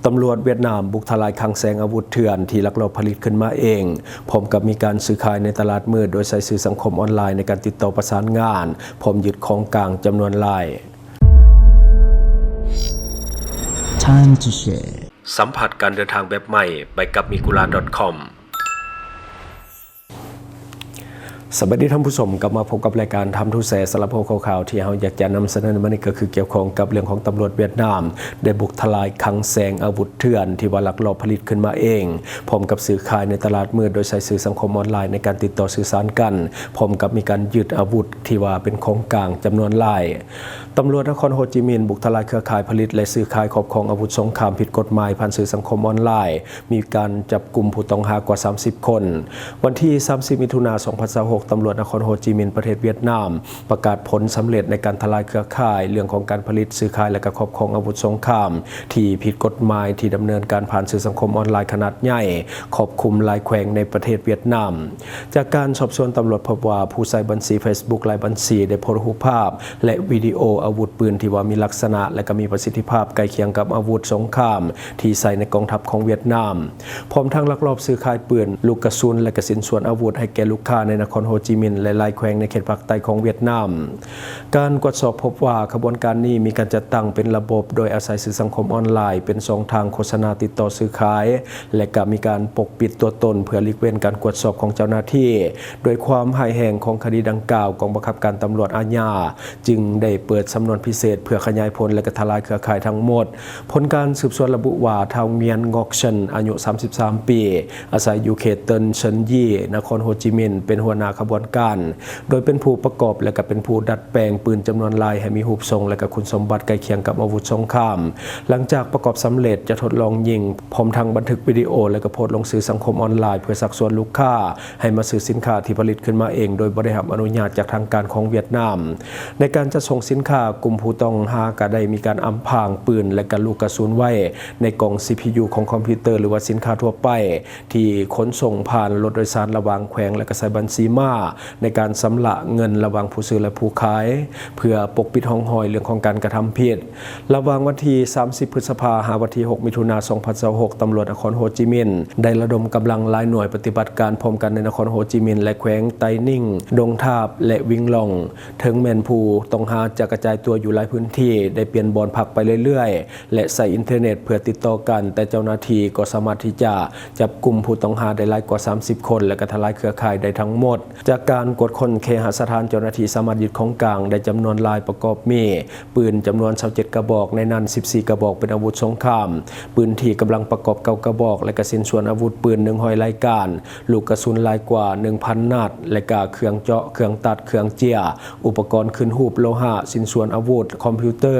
ຕຳຫຼວດຫວຽດນາມບຸກທະລາຍຄັງແສງອາວຸດເຖື່ອນທີ່ລັກລອບຜະລິດຂຶ້ນມາເອງ, ພ້ອມກັບມີການຊື້ຂາຍໃນຕະຫຼາດມືດໂດຍໃຊ້ສື່ສັງຄົມອອນລາຍໃນການຕິດຕໍ່ປະສານງານ, ພ້ອມຍຶດຂອງກາງຈຳນວນຫຼາຍ. Time to share. ສຳຜັດການເດີນທາງແບບໃໝ່ ໄປກັບ migura.com. ສະບາຍດີທ່ານຜູ້ຊົມ, ກັບມາພົບກັບລາຍການ Time to Share. ສຳລັບຫົວຂໍ້ຂ່າວທີ່ເຮົາຢາກຈະນຳສະເໜີໃນມື້ນີ້ ກໍຄືກ່ຽວຂ້ອງກັບເລື່ອງຂອງຕຳຫຼວດຫວຽດນາມ ໄດ້ບຸກທະລາຍຄັງແສງອາວຸດເຖື່ອນທີ່ວ່າລັກລອບຜະລິດຂຶ້ນມາເອງ, ພ້ອມກັບຊື້ຂາຍໃນຕະຫຼາດມືດໂດຍໃຊ້ສື່ສັງຄົມອອນລາຍໃນການຕິດຕໍ່ສື່ສານກັນ, ພ້ອມກັບມີການຍຶດອາວຸດທີ່ວ່າເປັນຂອງກາງຈຳນວນຫຼາຍ. ຕຳຫຼວດນະຄອນໂຮຈິມິນບຸກທະລາຍເຄືອຂ່າຍຜະລິດ ແລະ ຊື້ຂາຍຄອບຄອງອາວຸດສົງຄາມຜິດກົດໝາຍຜ່ານສື່ສັງຄົມອອນລາຍ, ມີການຈັບກຸມຜູ້ຕ້ອງຫາກວ່າສາມສິບຄົນ. ວັນທີສາມສິບ ມິຖຸນາ ສອງພັນຊາວຫົກ ຕຳຫຼວດນະຄອນໂຮຈິມິນ ປະເທດຫວຽດນາມ ປະກາດຜົນສຳເລັດໃນການທະລາຍເຄືອຂ່າຍເລື່ອງຂອງການຜະລິດ, ຊື້ຂາຍ ແລະ ກໍຄອບຄອງອາວຸດສົງຄາມທີ່ຜິດກົດໝາຍ ທີ່ດຳເນີນການຜ່ານສື່ສັງຄົມອອນລາຍຂະໜາດໃຫຍ່ ຄອບຄຸມຫຼາຍແຂວງໃນປະເທດຫວຽດນາມ. ຈາກການສອບສວນ, ຕຳຫຼວດພົບວ່າຜູ້ໃຊ້ບັນຊີ Facebook ຫຼາຍບັນຊີໄດ້ໂພສຮູບພາບ ແລະ ວິດີໂອອາວຸດປືນທີ່ວ່າມີລັກສະນະ ແລະ ກໍມີປະສິດທິພາບໃກ້ຄຽງກັບອາວຸດສົງຄາມທີ່ໃຊ້ໃນກອງທັບຂອງຫວຽດນາມ, ພ້ອມທັງລັກລອບຊື້ຂາຍປືນ, ລູກກະສຸນ ແລະ ກະຊິນສ່ວນອາວຸດໃຫ້ແກ່ລູກຄ້າໃນນະຄອນໂຮຈິມິນ ແລະ ຫຼາຍແຂວງໃນເຂດພາກໃຕ້ຂອງຫວຽດນາມ. ການກວດສອບພົບວ່າຂະບວນການນີ້ມີການຈັດຕັ້ງເປັນລະບົບ ໂດຍອາໄສສື່ສັງຄົມອອນລາຍເປັນຊ່ອງທາງໂຄສະນາຕິດຕໍ່ຊື້ຂາຍ ແລະ ກະມີການປົກປິດຕົວຕົນເພື່ອຫຼີກເວັ້ນການກວດສອບຂອງເຈົ້າໜ້າທີ່. ດ້ວຍຄວາມຮ້າຍແຮງຂອງຄະດີດັ່ງກ່າວ, ກອງບັງຄັບການຕຳຫຼວດອາຍາຈຶ່ງໄດ້ເປີດສຳນວນພິເສດເພື່ອຂະຫຍາຍຜົນ ແລະ ກະທະລາຍເຄືອຂ່າຍທັງໝົດ. ຜົນການສືບສວນລະບຸວ່າ ທ້າວ ງຽນ ງອກເຊິນ ອາຍຸສາມສິບສາມປີ, ອາໄສຢູ່ເຂດເຕີນເຊີນຢີ ນະຄອນໂຮຈິມິນ ເປັນຫົວໜ້າຂະບວນການ, ໂດຍເປັນຜູ້ປະກອບ ແລະ ກະເປັນຜູ້ດັດແປງປືນຈຳນວນຫຼາຍໃຫ້ມີຮູບຊົງ ແລະ ກະຄຸນສົມບັດໃກ້ຄຽງກັບອາວຸດສົງຄາມ. ຫຼັງຈາກປະກອບສຳເລັດ, ຈະທົດລອງຍິງ ພ້ອມທັງບັນທຶກວິດີໂອ ແລະ ກະໂພສລົງສື່ສັງຄົມອອນລາຍ ເພື່ອຊັກຊວນລູກຄ້າ ໃຫ້ມາຊື້ສິນຄ້າທີ່ຜະລິດຂຶ້ນມາເອງ ໂດຍບໍ່ໄດ້ຮັບອະນຸຍາດຈາກທາງການຂອງຫວຽດນາມ. ໃນການຈັດສົ່ງສິນຄ້າ, ກຸ່ມຜູ້ຕ້ອງຫາກະໄດ້ມີການອຳພາງປືນ ແລະ ກະລູກກະສຸນໄວ້ໃນກ່ອງ ຊີພີຢູ ຂອງຄອມພິວເຕີ ຫຼືວ່າສິນຄ້າທົ່ວໄປ ທີ່ຂົນສົ່ງຜ່ານລົດໂດຍສານລະຫວ່າງແຂວງ ແລະ ກະໃຊ້ບັນຊີມ້າໃນການຊຳລະເງິນລະຫວ່າງຜູ້ຊື້ ແລະ ຜູ້ຂາຍ ເພື່ອປົກປິດຮ່ອງຮອຍເລື່ອງຂອງການກະທຳຜິດ. ລະຫວ່າງວັນທີສາມສິບ ພຶດສະພາ ຫາວັນທີຫົກ ມິຖຸນາ ສອງພັນຊາວຫົກ ຕຳຫຼວດນະຄອນໂຮຈິມິນ ໄດ້ລະດົມກຳລັງຫຼາຍໜ່ວຍປະຕິບັດການພ້ອມກັນໃນນະຄອນໂຮຈິມິນ ແລະ ແຂວງໄຕນິງ, ດົງທາບ ແລະ ວິງລອງ. ເຖິງແມ່ນຜູ້ຕ້ອງຫາຈະກະຈາຍຕົວຢູ່ຫຼາຍພື້ນທີ່, ໄດ້ປ່ຽນບ່ອນພັກໄປເລື້ອຍໆ ແລະ ໃຊ້ອິນເຕີເນັດເພື່ອຕິດຕໍ່ກັນ, ແຕ່ເຈົ້າໜ້າທີ່ກໍສາມາດທີ່ຈະຈັບກຸມຜູ້ຕ້ອງຫາໄດ້ຫຼາຍກວ່າສາມສິບຄົນ ແລະ ກະທະລາຍເຄືອຂ່າຍໄດ້ທັງໝົດ. ຈາກການກວດຄົ້ນເຄຫະສະຖານ, ເຈົ້າໜ້າທີ່ສາມາດຍຶດຂອງກາງໄດ້ຈຳນວນຫຼາຍປະກອບມີ ປືນຈຳນວນຊາວເຈັດກະບອກ, ໃນນັ້ນສິບສີ່ກະບອກເປັນອາວຸດສົງຄາມ, ປືນທີ່ກຳລັງປະກອບເກົ້າກະບອກ ແລະ ກະຊິນສ່ວນອາວຸດປືນໜຶ່ງຮ້ອຍລາຍການ, ລູກກະສຸນຫຼາຍກວ່າໜຶ່ງພັນນັດ ແລະ ກະເຄື່ອງເຈາະ, ເຄື່ອງຕັດ, ເຄື່ອງເຈ້ຍ, ອຸປະກອນຂຶ້ນຮູບໂລຫະ, ຊິນສ່ວນອາວຸດ, ຄອມພິວເຕີ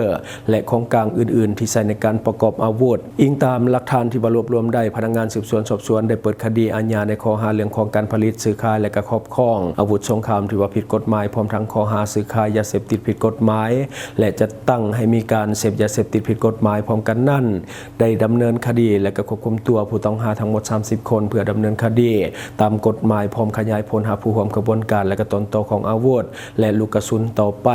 ແລະ ຂອງກາງອື່ນໆທີ່ໃຊ້ໃນການປະກອບອາວຸດ. ອີງຕາມຫຼັກຖານທີ່ວ່າລວບລວມໄດ້, ພະນັກງານສືບສວນສອບສວນໄດ້ເປີດຄະດີອາຍາໃນຂໍ້ຫາເລື່ອງຂອງການຜະລິດ, ຊື້ຂາຍ ແລະ ກະຄອບຄອງອາວຸດສົງຄາມທີ່ວ່າຜິດກົດໝາຍ, ພ້ອມທັງຂໍ້ຫາຊື້ຂາຍຢາເສບຕິດຜິດກົດໝາຍ ແລະ ຈັດຕັ້ງໃຫ້ມີການເສບຢາເສບຕິດຜິດກົດໝາຍ. ພ້ອມກັນນັ້ນ, ໄດ້ດຳເນີນຄະດີ ແລະ ກະຄວບຄຸມຕົວຜູ້ຕ້ອງຫາທັງໝົດສາມສິບຄົນ ເພື່ອດຳເນີນຄະດີຕາມກົດໝາຍ, ພ້ອມຂະຫຍາຍຜົນຫາຜູ້ຮ່ວມຂະບວນການ ແລະ ກະຕົ້ນຕໍຂອງອາວຸດ ແລະ ລູກກະສຸນຕໍ່ໄປ.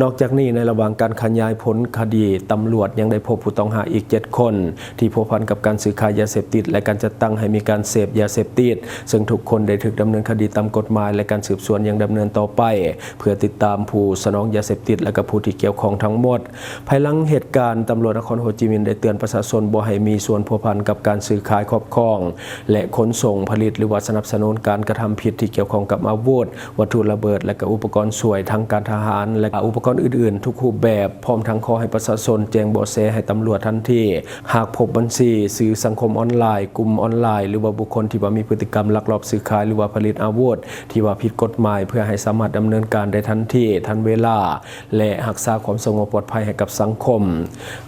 ນອກຈາກນີ້, ໃນລະຫວ່າງການຂະຫຍາຍຜົນຄະດີ, ຕຳຫຼວດຍັງໄດ້ພົບຜູ້ຕ້ອງຫາອີກເຈັດຄົນ ທີ່ພົວພັນກັບການຊື້ຂາຍຢາເສບຕິດ ແລະ ການຈັດຕັ້ງໃຫ້ມີການເສບຢາເສບຕິດ, ເຊິ່ງທຸກຄົນໄດ້ຖືກດຳເນີນຄະດີຕາມກົດໝາຍ ແລະ ການສືບສວນຍັງດຳເນີນຕໍ່ໄປ ເພື່ອຕິດຕາມຜູ້ສະໜອງຢາເສບຕິດ ແລະ ກະຜູ້ທີ່ກ່ຽວຂ້ອງທັງໝົດ. ພາຍຫຼັງເຫດການ, ຕຳຫຼວດນະຄອນໂຮຈິມິນໄດ້ເຕືອນປະຊາຊົນບໍ່ໃຫ້ມີສ່ວນພົວພັນກັບການຊື້ຂາຍ, ຄອບຄອງ ແລະ ຂົນສົ່ງ, ຜະລິດ ຫຼືວ່າສະໜັບສະໜູນການກະທຳຜິດທີ່ກ່ຽວຂ້ອງກັບອາວຸດ, ວັດຖຸລະເບີດ ແລະ ກະອຸປະກອນຊ່ວຍທາງການທະຫານ ແລະ ກະອຸປະກອນອື່ນໆທຸກຮູບແບບ, ພ້ອມທັງຂໍໃຫ້ປະຊາຊົນແຈ້ງເບາະແສໃຫ້ຕຳຫຼວດທັນທີ ຫາກພົບບັນຊີ, ສື່ສັງຄົມອອນລາຍ, ກຸ່ມອອນລາຍ ຫຼືວ່າບຸກຄົນທີ່ວ່າມີພຶດຕິກຳລັກລອບຊື້ຂາຍ ຫຼືວ່າຜະລິດອາວຸດທີ່ວ່າຜິດກົດໝາຍ ເພື່ອໃຫ້ສາມາດດຳເນີນການໄດ້ທັນທີ, ທັນເວລາ ແລະ ຮັກສາຄວາມສະຫງົບປອດໄພໃຫ້ກັບສັງຄົມ.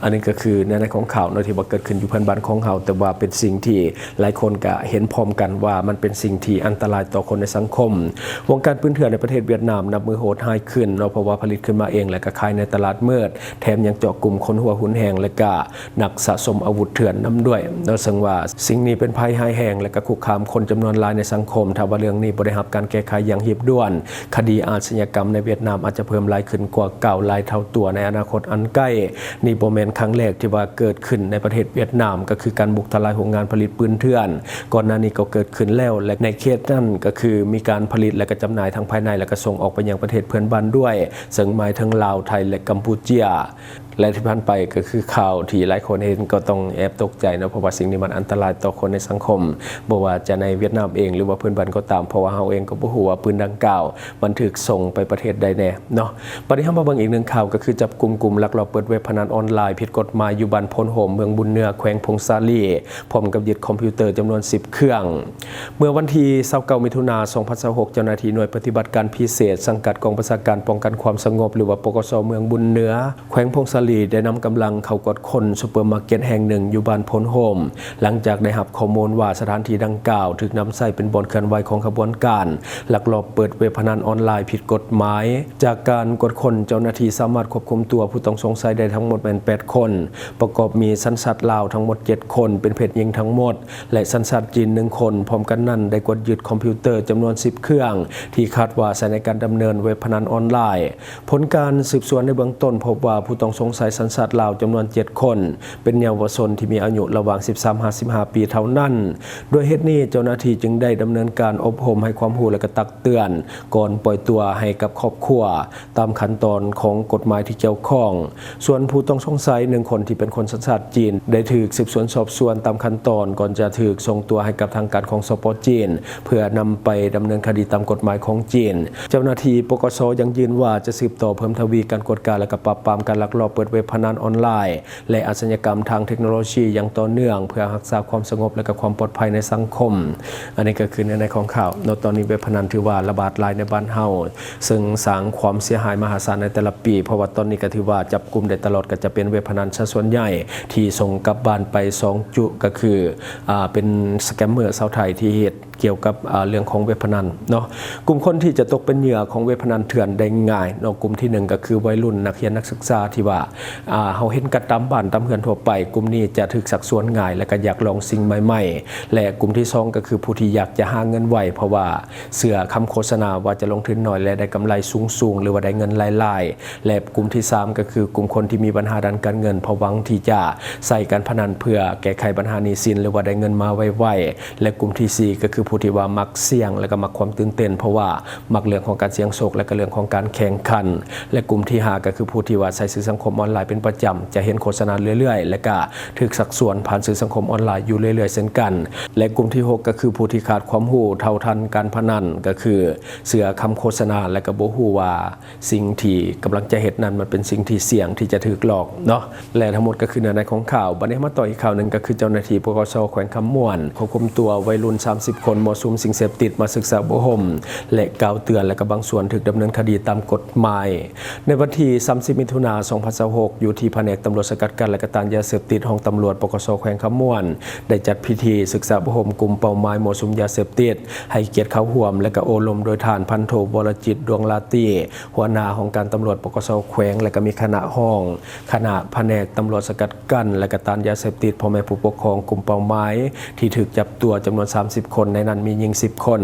ອັນນີ້ກໍຄືເນື້ອໃນຂອງຂ່າວເນາະ ທີ່ວ່າເກີດຂຶ້ນຢູ່ເພື່ອນບ້ານຂອງເຮົາ, ແຕ່ວ່າເປັນສິ່ງທີ່ຫຼາຍຄົນກະເຫັນພ້ອມກັນວ່າມັນເປັນສິ່ງທີ່ອັນຕະລາຍຕໍ່ຄົນໃນສັງຄົມ. ວົງການປືນເຖື່ອນໃນປະເທດຫວຽດນາມນັບມື້ໂຫດຮ້າຍຂຶ້ນເນາະ, ເພາະວ່າຜະລິດຂຶ້ນມາເອງ ແລະ ກະຂາຍໃນຕະຫຼາດມືດ, ແຖມຍັງເຈາະກຸ່ມຄົນຫົວຮຸນແຮງ ແລະ ກະ ນັກສະສົມອາວຸດເຖື່ອນນຳດ້ວຍເນາະ, ເຊິ່ງວ່າສິ່ງນີ້ເປັນໄພຮ້າຍແຮງ ແລະ ກະຄຸກຄາມຄົນຈຳນວນຫຼາຍໃນສັງຄົມ. ຖ້າວ່າເລື່ອງນີ້ບໍ່ໄດ້ຮັບການແກ້ ໄຂຢ່າງຮີບດ່ວນ. ຄະດີອາຊະຍາກຳໃນຫວຽດນາມອາດຈະເພີ່ມຫຼາຍຂຶ້ນກວ່າເກົ່າຫຼາຍເທົ່າຕົວໃນອະນາຄົດອັນໃກ້. ນີ້ບໍ່ແມ່ນຄັ້ງແລກທີ່ວ່າເກີດຂຶ້ນໃນປະເທດຫວຽດນາມ, ກໍຄືການບຸກທຳລາຍໂຮງງານຜະລິດປືນເຖື່ອນ. ກ່ອນໜ້ານີ້ກໍເກີດຂຶ້ນແລ້ວ ແລະ ໃນເຂດນັ້ນກໍຄືມີການຜະລິດ ແລະ ກໍຈຳໜ່າຍທັງພາຍໃນ ແລະ ກໍສົ່ງອອກໄປຍັງປະເທດເພື່ອນບ້ານດ້ວຍ, ເຊິ່ງໝາຍເຖິງລາວ, ໄທ ແລະ ກຳປູເຈຍ. ແລະ ທີ່ຜ່ານໄປກໍຄືຂ່າວທີ່ຫຼາຍຄົນເຫັນກໍຕ້ອງແອບຕົກໃຈເນາະ, ເພາະວ່າສິ່ງນີ້ມັນອັນຕະລາຍຕໍ່ຄົນໃນສັງຄົມ, ບໍ່ວ່າຈະໃນຫວຽດນາມເອງ ຫຼືວ່າເພື່ອນບ້ານກໍຕາມ, ເພາະວ່າເຮົາເອງກໍບໍ່ຮູ້ວ່າປືນດັ່ງກ່າວມັນຖືກສົ່ງໄປປະເທດໃດແດ່ເນາະ. ບັດນີ້ເຮົາມາເບິ່ງອີກໜຶ່ງຂ່າວ, ກໍຄືຈັບກຸມກຸ່ມລັກລອບເປີດເວັບພະນັນອອນລາຍຜິດກົດໝາຍຢູ່ບ້ານໂພນໂຮມ ເມືອງບຸນເໜືອ ແຂວງຜົ້ງສາລີ, ພ້ອມກັບຍຶດຄອມພິວເຕີຈຳນວນສິບເຄື່ອງ. ເມື່ອວັນທີຊາວເກົ້າ ມິຖຸນາ ສອງພັນຊາວຫົກ, ເຈົ້າໜ້າທີ່ໜ່ວຍປະຕິບັດການພິເສດ ສັງກັດກອງບັນຊາການປ້ອງກັນຄວາມສະຫງົບ ຫຼືວ່າ ປກສ ເມືອງບຸນເໜືອ ແຂວງຜົ້ງສາລີ ໄດ້ນຳກຳລັງເຂົ້າກວດຄົ້ນຊຸບເປີມາເກັດແຫ່ງໜຶ່ງຢູ່ບ້ານໂພນໂຮມ, ຫຼັງຈາກໄດ້ຮັບຂໍ້ມູນວ່າສະຖານທີ່ດັ່ງກ່າວຖືກນຳໃຊ້ເປັນບ່ອນເຄື່ອນໄຫວຂອງຂະບວນການລັກລອບເປີດເວັບພະນັນອອນລາຍຜິດກົດໝາຍ. ຈາກການກວດຄົ້ນ, ເຈົ້າໜ້າທີ່ສາມາດຄວບຄຸມຕົວຜູ້ຕ້ອງສົງໄສໄດ້ທັງໝົດແມ່ນແປດຄົນ, ປະກອບມີສັນຊາດລາວທັງໝົດເຈັດຄົນ, ເປັນເພດຍິງທັງໝົດ ແລະ ສັນຊາດຈີນໜຶ່ງຄົນ. ພ້ອມກັນນັ້ນ, ໄດ້ກວດຍຶດຄອມພິວເຕີຈຳນວນສິບເຄື່ອງ ທີ່ຄາດວ່າໃຊ້ໃນການດຳເນີນເວັບພະນັນອອນລາຍ. ຜົນການສືບສວນໃນເບື້ອງຕົ້ນພົບວ່າ ຜູ້ຕ້ອງສົງໄສສັນຊາດລາວຈຳນວນເຈັດຄົນ ເປັນເຍົາວະຊົນທີ່ມີອາຍຸລະຫວ່າງສິບສາມຫາສິບຫ້າປີເທົ່ານັ້ນ. ດ້ວຍເຫດນີ້, ເຈົ້າໜ້າທີ່ຈຶ່ງໄດ້ດຳເນີນການອົບຮົມໃຫ້ຄວາມຮູ້ ແລະ ກໍຕັກເຕືອນ ກ່ອນປ່ອຍຕົວໃຫ້ກັບຄອບຄົວ ຕາມຂັ້ນຕອນຂອງກົດໝາຍທີ່ກ່ຽວຂ້ອງ. ສ່ວນຜູ້ຕ້ອງສົງໄສໜຶ່ງຄົນທີ່ເປັນຄົນສັນຊາດຈີນ ໄດ້ຖືກສືບສວນສອບສວນຕາມຂັ້ນຕອນ ກ່ອນຈະຖືກສົ່ງຕົວໃຫ້ກັບທາງການຂອງ ສປ ຈີນ ເພື່ອນຳໄປດຳເນີນຄະດີຕາມກົດໝາຍຂອງຈີນ. ເຈົ້າໜ້າທີ່ ປກສ ຢັ້ງຢືນວ່າຈະສືບຕໍ່ເພີ່ມທະວີການກວດກາ ແລະ ກໍປາບປາມການລັກລອບເປີດເວັບພະນັນອອນລາຍ ແລະ ອາຊະຍາກຳທາງເທັກໂນໂລຊີຢ່າງຕໍ່ເນື່ອງ ເພື່ອຮັກສາຄວາມສະຫງົບ ແລະ ກໍຄວາມປອດໄພໃນສັງຄົມ. ອັນນີ້ກໍຄືເນື້ອໃນຂອງຂ່າວເນາະ. ຕອນນີ້ເວັບພະນັນຖືວ່າລະບາດຫຼາຍໃນບ້ານເຮົາ ເຊິ່ງສ້າງຄວາມເສຍຫາຍມະຫາສານໃນແຕ່ລະປີ, ເພາະວ່າຕອນນີ້ກໍຖືວ່າຈັບກຸມໄດ້ຕະຫຼອດ ກໍຈະເປັນເວັບພະນັນຊະສ່ວນໃຫຍ່ ທີ່ສົ່ງກັບບ້ານໄປສອງຈຸ ກໍຄື ອ່າ ເປັນສະແກມເມີຊາວໄທທີ່ເຮັດ ກ່ຽວກັບ ເອີ ເລື່ອງຂອງເວັບພະນັນເນາະ. ກຸ່ມຄົນທີ່ຈະຕົກເປັນເຫຍື່ອຂອງເວັບພະນັນເຖື່ອນໄດ້ງ່າຍເນາະ, ກຸ່ມທີໜຶ່ງກໍຄືໄວລຸ້ນນັກຮຽນນັກສຶກສາທີ່ວ່າ ເຮົາເຫັນກັນຕາມບ້ານຕາມເຮືອນທົ່ວໄປ. ກຸ່ມນີ້ຈະຖືກຊັກຊວນງ່າຍ ແລະ ກໍຢາກລອງສິ່ງໃໝ່ໆ ແລະ ກຸ່ມທີສອງກໍຄືຜູ້ທີ່ຢາກຈະຫາເງິນໄວ ເພາະວ່າເຊື່ອຄຳໂຄສະນາວ່າຈະລົງທຶນໜ້ອຍ ແລະ ໄດ້ກຳໄລສູງໆ ຫຼືວ່າໄດ້ເງິນຫຼາຍໆ. ແລະ ກຸ່ມທີສາມກໍຄືກຸ່ມຄົນທີ່ມີບັນຫາດ້ານການເງິນ ເພາະຫວັງທີ່ຈະໃຊ້ການພະນັນເພື່ອແກ້ໄຂບັນຫາໜີ້ສິນ ຫຼືວ່າໄດ້ເງິນມາໄວໆ. ແລະ ກຸ່ມທີສີ່ກໍຄືຜູ້ທີ່ວ່າມັກສ່ຽງ ແລະ ກໍມັກຄວາມຕື່ນເຕັ້ນ ເພາະວ່າມັກເລື່ອງຂອງການສ່ຽງໂຊກ ແລະ ກໍເລື່ອງຂອງການແຂ່ງຂັນ. ແລະ ກຸ່ມທີຫ້າກໍຄືຜູ້ທີ່ວ່າໃຊ້ສື່ສັງຄົມອອນລາຍເປັນປະຈຳ ຈະເຫັນໂຄສະນາເລື້ອຍໆ ແລະ ກໍຖືກຊັກຊວນຜ່ານສື່ສັງຄົມອອນລາຍຢູ່ເລື້ອຍໆເຊັ່ນກັນ. ແລະ ກຸ່ມທີຫົກກໍຄືຜູ້ທີ່ຂາດຄວາມຮູ້ເທົ່າທັນການພະນັນ ກໍຄືເຊື່ອຄຳໂຄສະນາ ແລະ ກໍບໍ່ຮູ້ວ່າ ສິ່ງທີ່ກຳລັງຈະເຮັດນັ້ນ ມັນເປັນສິ່ງທີ່ສ່ຽງທີ່ຈະຖືກຫຼອກເນາະ. ແລະ ທັງໝົດກໍຄືເນື້ອໃນຂອງຂ່າວ. ບັດນີ້ເຮົາມາຕໍ່ອີກຂ່າວໜຶ່ງ ກໍຄືເຈົ້າໜ້າທີ່ ປກສ ແຂວງຄຳມ່ວນ ຄວບຄຸມຕົວໄວລຸ້ນສາມສິບຄົນ ມົ້ວສຸມສິ່ງເສບຕິດມາສຶກສາອົບຮົມ ແລະ ກ່າວເຕືອນ ແລະ ກໍບາງສ່ວນຖືກດຳເນີນຄະດີຕາມກົດໝາຍ. ໃນວັນທີສາມສິບ ມິຖຸນາ ສອງພັນຊາວຫົກ ຢູ່ທີ່ພະແນກຕຳຫຼວດສະກັດກັ້ນ ແລະ ກໍຕ້ານຢາເສບຕິດ ຫ້ອງຕຳຫຼວດ ປກສ ແຂວງຄຳມ່ວນ ໄດ້ຈັດພິທີສຶກສາອົບຮົມກຸ່ມເປົ້າໝາຍມົ້ວສຸມຢາເສບຕິດ ໃຫ້ກຽດເຂົ້າຮ່ວມ ແລະ ກໍໂອ້ລົມໂດຍທ່ານ ພັນໂທ ວໍລະຈິດ ດວງລາຕີ ຫົວໜ້າຫ້ອງການຕຳຫຼວດ ປກສ ແຂວງ ແລະ ກໍມີຄະນະຮອງ ຄະນະພະແນກຕຳຫຼວດສະກັດກັ້ນ ແລະ ກໍຕ້ານຢາເສບຕິດ, ພໍ່ແມ່ຜູ້ປົກຄອງກຸ່ມເປົ້າໝາຍທີ່ຖືກຈັບຕົວຈຳນວນສາມສິບຄົນ, ໃນນັ້ນມີຍິງສິບຄົນ.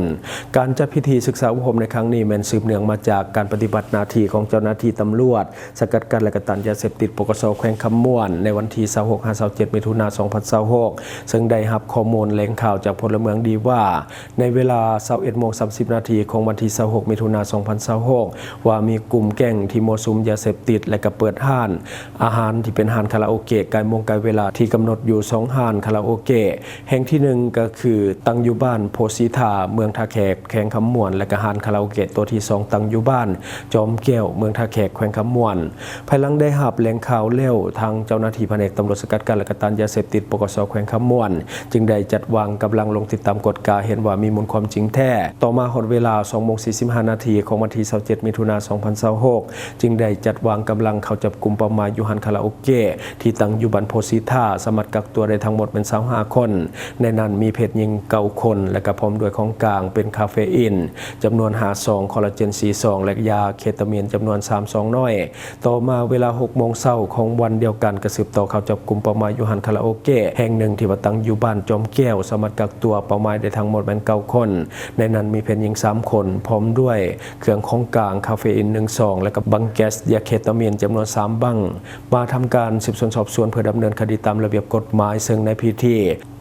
ການຈັດພິທີສຶກສາອົບຮົມໃນຄັ້ງນີ້ແມ່ນສືບເນື່ອງມາຈາກການປະຕິບັດໜ້າທີ່ຂອງເຈົ້າໜ້າທີ່ຕຳຫຼວດ ສະກັດກັ້ນ ແລະ ກໍຕ້ານຢາເສບຕິດ ປກສ ແຂວງຄຳມ່ວນ ໃນວັນທີຊາວຫົກ ຫາ ຊາວເຈັດ ມິຖຸນາ ສອງພັນຊາວຫົກ ເຊິ່ງໄດ້ຮັບຂໍ້ມູນແຫຼ່ງຂ່າວຈາກພົນລະເມືອງດີວ່າ ໃນເວລາຊາວເອັດໂມງສາມສິບນາທີຂອງວັນທີຊາວຫົກ ມິຖຸນາ ສອງພັນຊາວຫົກ ວ່າມີກຸ່ມແກ້ງທີ່ມົ້ວສຸມຢາເສບຕິດ ແລະ ກໍເປີດຮ້ານອາຫານທີ່ເປັນຮ້ານຄາຣາໂອເກະ ກາຍໂມງກາຍເວລາທີ່ກຳນົດຢູ່ສອງຮ້ານຄາຣາໂອເກະ. ແຫ່ງທີໜຶ່ງກໍຄືຕັ້ງຢູ່ບ້ານໂພສີທາ ເມືອງທ່າແຂກ ແຂວງຄຳມ່ວນ ແລະ ກໍຮ້ານຄາຣາໂອເກະຕົວທີສອງຕັ້ງຢູ່ບ້ານຈອມແກ້ວ ເມືອງທ່າແຂກ ແຂວງຄຳມ່ວນ. ພາຍຫຼັງໄດ້ຮັບແຫຼ່ງຂ່າວແລ້ວ, ທາງເຈົ້າໜ້າທີ່ພະແນກຕຳຫຼວດສະກັດກັ້ນ ແລະ ກໍຕ້ານຢາເສບຕິດ ປກສ ແຂວງຄຳມ່ວນ ຈຶ່ງໄດ້ຈັດວາງກຳລັງລົງຕິດຕາມກວດກາ, ເຫັນວ່າມີມູນຄວາມຈິງແທ້. ຕໍ່ມາຮອດເວລາສອງໂມງສີ່ສິບຫ້ານາທີຂອງວັນທີຊາວເຈັດ ມິຖຸນາ ສອງພັນຊາວຫົກ ຈຶ່ງໄດ້ຈັດວາງກຳລັງເຂົ້າຈັບກຸມເປົ້າໝາຍຢູ່ຮ້ານຄາຣາໂອເກະ ທີ່ຕັ້ງຢູ່ບ້ານໂພສີທາ, ສາມາດກັກຕົວໄດ້ທັງໝົດແມ່ນຊາວຫ້າຄົນ, ໃນນັ້ນມີເພດຍິງເກົ້າຄົນ ແລະ ກະພ້ອມດ້ວຍຂອງກາງເປັນຄາເຟອີນຈຳນວນຫ້າຊອງ, ຄໍລາເຈນສີ່ຊອງ ແລະ ຢາເຄຕາມີນຈຳນວນສາມຊອງນ້ອຍ. ຕໍ່ມາເວລາຫົກໂມງເຊົ້າຂອງວັນດຽວກັນ ກະສືບຕໍ່ເຂົ້າຈັບກຸມເປົ້າໝາຍຢູ່ຮ້ານຄາຣາໂອເກະແຫ່ງໜຶ່ງທີ່ວ່າຕັ້ງຢູ່ບ້ານຈອມແກ້ວ, ສາມາດກັກຕົວເປົ້າໝາຍໄດ້ທັງໝົດແມ່ນເກົ້າຄົນ, ໃນນັ້ນມີເພນຍິງສາມຄົນ, ພ້ອມດ້ວຍເຄື່ອງຂອງກາງຄາເຟອີນໜຶ່ງຊອງ ແລະ ກະບັງແກັສຢາເຄຕາມີນຈຳນວນສາມບັງ ມາທຳການສືບສວນສອບສວນເພື່ອດຳເນີນຄະດີຕາມລະບຽບກົດໝາຍ, ເຊິ່ງໃນພິທີ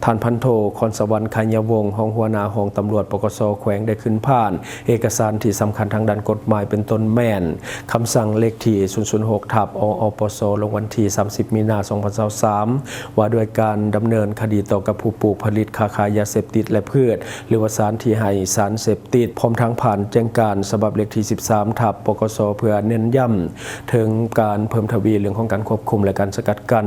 ທ່ານພັນໂທ ຄອນສະຫວັນ ໄຄຍະວົງ ຮອງຫົວໜ້າຫ້ອງຕຳຫຼວດ ປກສ ແຂວງ ໄດ້ຂຶ້ນຜ່ານເອກະສານທີ່ສຳຄັນທາງດ້ານກົດໝາຍ ເປັນຕົ້ນແມ່ນຄຳສັ່ງເລກທີສູນສູນຫົກ ທັບ ອອປສ ລົງວັນທີສາມສິບ ມີນາ ສອງພັນຊາວສາມ ວ່າດ້ວຍການດຳເນີນຄະດີຕໍ່ກັບຜູ້ປູກ, ຜະລິດ, ຄ້າຂາຍຢາເສບຕິດ ແລະ ພືດ ຫຼືວ່າສານທີ່ໃຫ້ສານເສບຕິດ, ພ້ອມທັງຜ່ານແຈ້ງການສະບັບເລກທີສິບສາມ ທັບ ປກສ ເພື່ອເນັ້ນຢ້ຳເຖິງການເພີ່ມທະວີເລື່ອງຂອງການຄວບຄຸມ ແລະ ການສະກັດກັ້ນ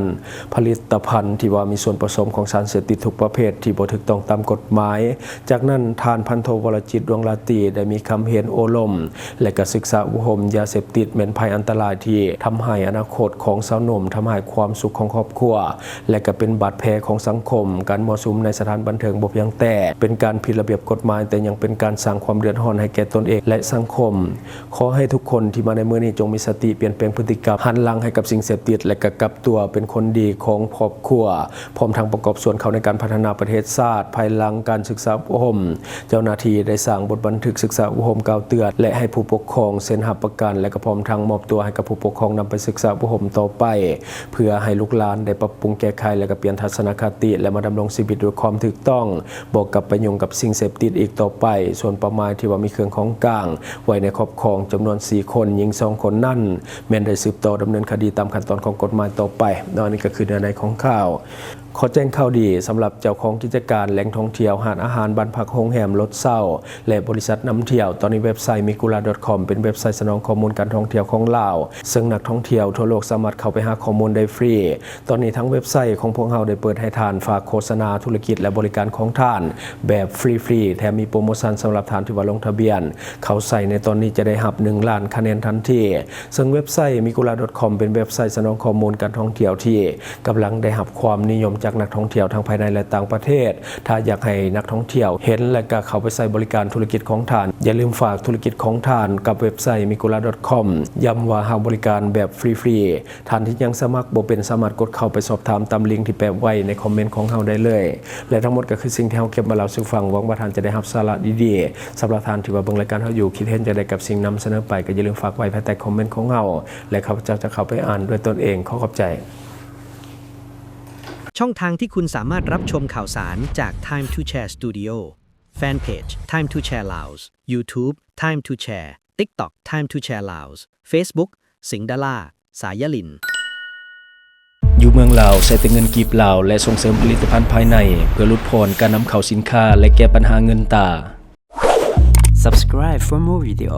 ຜະລິດຕະພັນທີ່ວ່າມີສ່ວນປະສົມຂອງສານເສບຕິດທຸກປະເພດທີ່ບໍ່ຖືກຕ້ອງຕາມກົດໝາຍ. ຈາກນັ້ນ ທ່ານພັນໂທ ວໍລະຈິດ ດວງລາຕີ ໄດ້ມີຄຳເຫັນໂອ້ລົມ ແລະ ກະສຶກສາອົບຮົມ ຢາເສບຕິດແມ່ນໄພອັນຕະລາຍທີ່ທຳຮ້າຍອະນາຄົດຂອງຊາວໜຸ່ມ, ທຳຮ້າຍຄວາມສຸກຂອງຄອບຄົວ ແລະ ກະເປັນບາດແຜຂອງສັງຄົມ. ການມົ້ວສຸມໃນສະຖານບັນເທີງບໍ່ພຽງແຕ່ເປັນການຜິດລະບຽບກົດໝາຍ, ແຕ່ຍັງເປັນການສ້າງຄວາມເດືອດຮ້ອນໃຫ້ແກ່ຕົນເອງ ແລະ ສັງຄົມ. ຂໍໃຫ້ທຸກຄົນທີ່ມາໃນມື້ນີ້ຈົ່ງມີສະຕິ, ປ່ຽນແປງພຶດຕິກຳ, ຫັນຫຼັງໃຫ້ກັບສິ່ງເສບຕິດ ແລະ ກະກັບຕົວເປັນຄົນດີຂອງຄອບຄົວ, ພ້ອມທັງປະກອບສ່ວນເຂົ້າໃນການພັດທະນາປະເທດຊາດ. ພາຍຫຼັງການສຶກສາອົບຮົມ, ເຈົ້າໜ້າທີ່ໄດ້ສ້າງບົດບັນທຶກສຶກສາອົບຮົມກ່າວເຕືອນ ແລະ ໃຫ້ຜູ້ປົກຄອງເຊັນຮັບປະກັນ ແລະ ກະພ້ອມທັງມອບຕົວໃຫ້ກັບຜູ້ປົກຄອງນຳໄປສຶກສາອົບຮົມຕໍ່ໄປ, ເພື່ອໃຫ້ລູກຫຼານໄດ້ປັບປຸງແກ້ໄຂ ແລະ ກະປ່ຽນທັດສະນະຄະຕິ ແລະ ມາດຳລົງຊີວິດດ້ວຍຄວາມຖືກຕ້ອງ, ບໍ່ກັບໄປຫຍຸ້ງກັບສິ່ງເສບຕິດອີກຕໍ່ໄປ. ສ່ວນເປົ້າໝາຍທີ່ວ່າມີເຄື່ອງຂອງກາງໄວ້ໃນຄອບຄອງຈຳນວນສີ່ຄົນ, ຍິງສອງຄົນນັ້ນ ແມ່ນໄດ້ສືບຕໍ່ດຳເນີນຄະດີຕາມຂັ້ນຕອນຂອງກົດໝາຍຕໍ່ໄປເນາະ. ອັນນີ້ກະຄືເນື້ອໃນຂອງຂ່າວ. ຂໍແຈ້ງຂ່າວດີສຳລັບເຈົ້າຂອງກິດຈະການແຫຼ່ງທ່ອງທ່ຽວ, ຮ້ານອາຫານ, ບ້ານພັກ, ໂຮງແຮມ, ລົດເຊົ່າ ແລະ ບໍລິສັດນຳທ່ຽວ. ຕອນນີ້ເວັບໄຊ Migula dot com ເປັນເວັບໄຊສະໜອງຂໍ້ມູນການທ່ອງທ່ຽວຂອງລາວ, ເຊິ່ງນັກທ່ອງທ່ຽວທົ່ວໂລກສາມາດເຂົ້າໄປຫາຂໍ້ມູນໄດ້ຟຣີ. ຕອນນີ້ທາງເວັບໄຊຂອງພວກເຮົາໄດ້ເປີດໃຫ້ທ່ານຝາກໂຄສະນາທຸລະກິດ ແລະ ບໍລິການຂອງທ່ານແບບຟຣີໆ, ແຖມມີໂປຣໂມຊັນສຳລັບທ່ານທີ່ວ່າລົງທະບຽນເຂົ້າໃຊ້ໃນຕອນນີ້ຈະໄດ້ຮັບໜຶ່ງລ້ານຄະແນນທັນທີ. ເຊິ່ງເວັບໄຊ Migula dot com ເປັນເວັບໄຊສະໜອງຂໍ້ມູນການທ່ອງທ່ຽວທີ່ກຳລັງໄດ້ຮັບຄວາມນິຍົມຈາກນັກທ່ອງທ່ຽວທັງພາຍໃນ ແລະ ຕ່າງປະເທດ. ຖ້າຢາກໃຫ້ນັກທ່ອງທ່ຽວເຫັນ ແລະ ກະເຂົ້າໄປໃຊ້ບໍລິການທຸລະກິດຂອງທ່ານ, ຢ່າລືມຝາກທຸລະກິດຂອງທ່ານກັບເວັບໄຊ Migula dot com. ຢ້ຳວ່າເຮົາບໍລິການແບບຟຣີໆ. ທ່ານທີ່ຍັງສະໝັກບໍ່ເປັນ ສາມາດກົດເຂົ້າໄປສອບຖາມຕາມລິງທີ່ແປະໄວ້ໃນຄອມເມັນຂອງເຮົາໄດ້ເລີຍ. ແລະ ທັງໝົດກໍຄືສິ່ງທີ່ເຮົາເກັບມາເລົ່າສູ່ຟັງ. ຫວັງວ່າທ່ານຈະໄດ້ຮັບສາລະດີໆ. ສຳລັບທ່ານທີ່ວ່າເບິ່ງລາຍການເຮົາຢູ່, ຄິດເຫັນຈັ່ງໃດກັບສິ່ງນຳສະເໜີໄປ, ກໍຢ່າລືມຝາກໄວ້ພາຍໃຕ້ຄອມເມັນຂອງເຮົາ ແລະ ຂ້າພະເຈົ້າຈະເຂົ້າໄປອ່ານດ້ວຍຕົນເອງ. ຂໍຂອບໃຈ. ຊ່ອງທາງທີ່ຄຸນສາມາດຮັບຊົມຂ່າວສານຈາກ Time to Share Studio, Fanpage Time to Share Laos, YouTube Time to Share, TikTok Time to Share Laos, Facebook ສິງດາລາ ສາຍຍາລິນ. ຢູ່ເມືອງລາວໃຊ້ແຕ່ເງິນກີບລາວ ແລະ ສົ່ງເສີມຜະລິດຕະພັນພາຍໃນ ເພື່ອຫຼຸດຜ່ອນການນຳເຂົ້າສິນຄ້າ ແລະ ແກ້ບັນຫາເງິນຕາ. Subscribe for more video.